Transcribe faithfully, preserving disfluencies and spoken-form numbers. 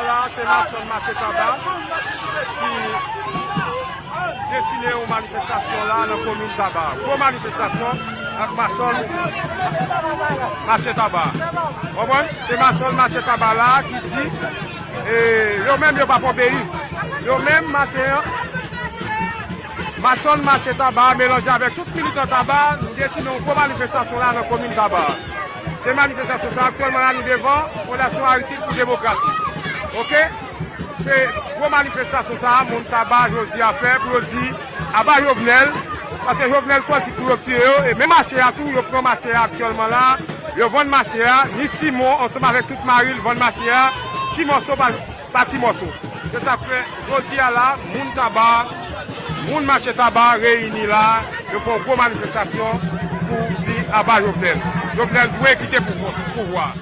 La, se machann mache Taba ki deside yon manifestasyon la nan komin Taba. Gwo manifestasyon ak machann mache Taba. Konprann? Se machann mache Taba la ki di, e, yo menm yo p ap obeyi. Yo menm maten an, machann mache Taba melanje avèk tout militan Taba, nou deside yon gwo manifestasyon la nan komin Taba. Se manifestasyon sa aktyèlman la nou devan Fondasyon Aristide pou Demokrasi. Oke? Se gwo manifestasyon sa a, moun Taba jodi a fè pou yo di aba Jovenel, paske Jovenel sòti pou yo tiye yo, e men mache a tou, yo pran mache a aktyèlman la, yo vann mache a, ni Simon ansanm avèk tout mari l vann mache a, ti mòso pa, pa ti mòso. Se sa k fè jodi a la, moun Taba, moun mache Taba reyini la, yo fè yon gwo manifestasyon pou di aba Jovenel. Jovenel dwe kite pouvwa.